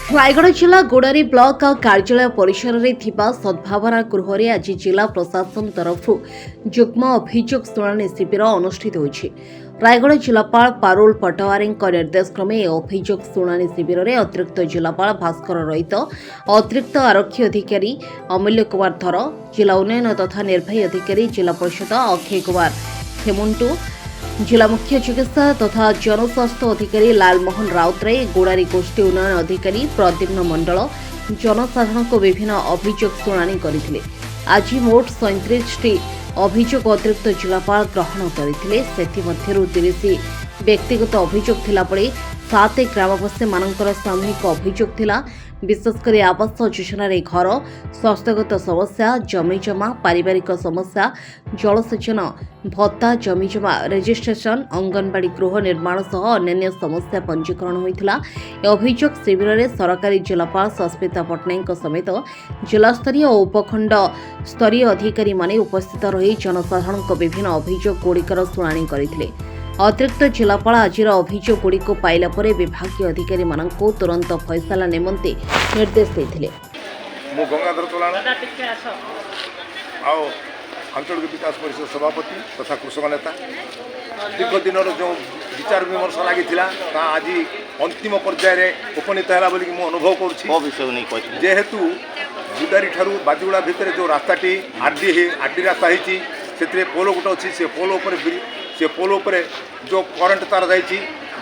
ରାୟଗଡ଼ା ଜିଲ୍ଲା ଗୋଡ଼ାରୀ ବ୍ଲକ କାର୍ଯ୍ୟାଳୟ ପରିସରରେ ଥିବା ସଦ୍ଭାବନା ଗୃହରେ ଆଜି ଜିଲ୍ଲା ପ୍ରଶାସନ ତରଫରୁ ଯୁଗ୍ମ ଅଭିଯୋଗ ଶୁଣାଣି ଶିବିର ଅନୁଷ୍ଠିତ ହୋଇଛି। ରାୟଗଡ଼ା ଜିଲ୍ଲାପାଳ ପାରୁଲ ପଟୱାରୀଙ୍କ ନିର୍ଦ୍ଦେଶ କ୍ରମେ ଏହି ଅଭିଯୋଗ ଶୁଣାଣି ଶିବିରରେ ଅତିରିକ୍ତ ଜିଲ୍ଲାପାଳ ଭାସ୍କର ରଇତ, ଅତିରିକ୍ତ ଆରକ୍ଷୀ ଅଧିକାରୀ ଅମୂଲ୍ୟ କୁମାର ଧର, ଜିଲ୍ଲା ଉନ୍ନୟନ ତଥା ନିର୍ବାହୀ ଅଧିକାରୀ ଜିଲ୍ଲା ପରିଷଦ ଅକ୍ଷୟ କୁମାର ଖେମୁଣ୍ଟୁ, ଜିଲ୍ଲା ମୁଖ୍ୟ ଚିକିତ୍ସା ତଥା ଜନସ୍ୱାସ୍ଥ୍ୟ ଅଧିକାରୀ ଲାଲମୋହନ ରାଉତରାୟ, ଗୋଡ଼ାରୀ ଗୋଷ୍ଠୀ ଉନ୍ନୟନ ଅଧିକାରୀ ପ୍ରଦ୍ୟୁମ୍ନ ମଣ୍ଡଳ ଜନସାଧାରଣଙ୍କ ବିଭିନ୍ନ ଅଭିଯୋଗ ଶୁଣାଣି କରିଥିଲେ। ଆଜି ମୋଟ 37ଟି ଅଭିଯୋଗ ଅତିରିକ୍ତ ଜିଲ୍ଲାପାଳ ଗ୍ରହଣ କରିଥିଲେ। ସେଥିମଧ୍ୟରୁ 30 ବ୍ୟକ୍ତିଗତ ଅଭିଯୋଗ ଥିଲାବେଳେ 7 ଗ୍ରାମବାସୀମାନଙ୍କର ସାମୂହିକ ଅଭିଯୋଗ ଥିଲା। ବିଶେଷ କରି ଆବାସ ଯୋଜନାରେ ଘର, ସ୍ୱାସ୍ଥ୍ୟଗତ ସମସ୍ୟା, ଜମିଜମା, ପାରିବାରିକ ସମସ୍ୟା, ଜଳସେଚନ ଭତ୍ତା, ଜମିଜମା ରେଜିଷ୍ଟ୍ରେସନ, ଅଙ୍ଗନବାଡ଼ି ଗୃହ ନିର୍ମାଣ ସହ ଅନ୍ୟାନ୍ୟ ସମସ୍ୟା ପଞ୍ଜୀକରଣ ହୋଇଥିଲା। ଏ ଅଭିଯୋଗ ଶିବିରରେ ସରକାରୀ ଜିଲ୍ଲାପାଳ ସସ୍ମିତା ପଟ୍ଟନାୟକଙ୍କ ସମେତ ଜିଲ୍ଲାସ୍ତରୀୟ ଓ ଉପଖଣ୍ଡ ସ୍ତରୀୟ ଅଧିକାରୀମାନେ ଉପସ୍ଥିତ ରହି ଜନସାଧାରଣଙ୍କ ବିଭିନ୍ନ ଅଭିଯୋଗଗୁଡ଼ିକର ଶୁଣାଣି କରିଥିଲେ। ଅତିରିକ୍ତ ଜିଲ୍ଲାପାଳ ଆଜିର ଅଭିଯୋଗଗୁଡ଼ିକୁ ପାଇଲା ପରେ ବିଭାଗୀୟ ଅଧିକାରୀମାନଙ୍କୁ ତୁରନ୍ତ ଫଇସଲା ନିମନ୍ତେ ନିର୍ଦ୍ଦେଶ ଦେଇଥିଲେ। ମୁଁ ଗଙ୍ଗାଧର ତଲାଣ ଆଉ ଆଞ୍ଚଳିକ ବିକାଶ ପରିଷଦ ସଭାପତି ତଥା କୃଷକ ନେତା। ଦୀର୍ଘ ଦିନର ଯେଉଁ ବିଚାର ବିମର୍ଶ ଲାଗିଥିଲା, ତାହା ଆଜି ଅନ୍ତିମ ପର୍ଯ୍ୟାୟରେ ଉପନୀତ ହେଲା ବୋଲିକି ମୁଁ ଅନୁଭବ କରୁଛି। କୋଉ ବିଷୟକୁ ନେଇ କହିଥିଲେ? ଯେହେତୁ ଗୁଦାରୀ ଠାରୁ ବାଜିଗୁଡ଼ା ଭିତରେ ଯେଉଁ ରାସ୍ତାଟି ଆର୍ ଡି ରାସ୍ତା ହେଇଛି, ସେଥିରେ ପୋଲ ଗୋଟେ ଅଛି। ସେ ପୋଲ ଉପରେ ଯେଉଁ କରେଣ୍ଟ ତାର ଯାଇଛି,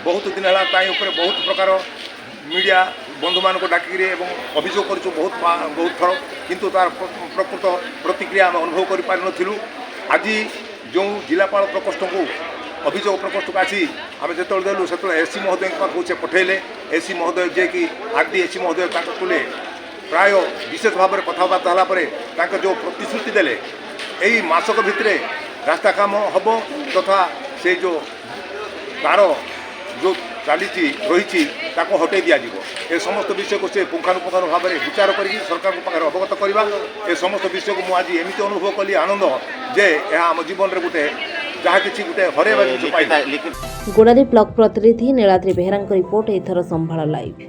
ବହୁତ ଦିନ ହେଲା ତାଇ ଉପରେ ବହୁତ ପ୍ରକାର ମିଡ଼ିଆ ବନ୍ଧୁମାନଙ୍କୁ ଡାକିକିରି ଏବଂ ଅଭିଯୋଗ କରିଛୁ ବହୁତ ବହୁତ ଥର, କିନ୍ତୁ ତାର ପ୍ରକୃତ ପ୍ରତିକ୍ରିୟା ଆମେ ଅନୁଭବ କରିପାରିନଥିଲୁ। ଆଜି ଯେଉଁ ଜିଲ୍ଲାପାଳ ପ୍ରକୋଷ୍ଠକୁ, ଅଭିଯୋଗ ପ୍ରକୋଷ୍ଠକୁ ଆସି ଆମେ ଯେତେବେଳେ ଦେଲୁ, ସେତେବେଳେ ଏସ୍ ସି ମହୋଦୟଙ୍କ ପାଖକୁ ସେ ପଠାଇଲେ। ଏସ୍ ସି ମହୋଦୟ, ଯିଏକି ଆର୍ ଡି ଏସ୍ ସି ମହୋଦୟ, ତାଙ୍କ ତୁଲେ ପ୍ରାୟ ବିଶେଷ ଭାବରେ କଥାବାର୍ତ୍ତା ହେଲା ପରେ ତାଙ୍କ ଯେଉଁ ପ୍ରତିଶ୍ରୁତି ଦେଲେ, ଏଇ ମାସକ ଭିତରେ ରାସ୍ତା କାମ ହେବ ତଥା ସେଇ ଯେଉଁ ତାର ଯେଉଁ ଚାଲିଛି ରହିଛି, ତାକୁ ହଟେଇ ଦିଆଯିବ। ଏ ସମସ୍ତ ବିଷୟକୁ ସେ ପୁଙ୍ଖାନୁପୁଙ୍ଖାନୁ ଭାବରେ ବିଚାର କରିକି ସରକାରଙ୍କ ପାଖରେ ଅବଗତ କରିବା। ଏ ସମସ୍ତ ବିଷୟକୁ ମୁଁ ଆଜି ଏମିତି ଅନୁଭବ କଲି ଆନନ୍ଦ ଯେ ଏହା ଆମ ଜୀବନରେ ଗୋଟେ ଯାହା କିଛି ଗୋଟେ ହରେଇବା ଜିନିଷ ପାଇଲି। ଲିଖିତ ଗୋଡ଼ାରୀ ବ୍ଲକ ପ୍ରତିନିଧି ନୀଳାଦ୍ରି ବେହେରାଙ୍କ ରିପୋର୍ଟ, ଏଥର ସମ୍ଭାଳ ଲାଇଭ୍।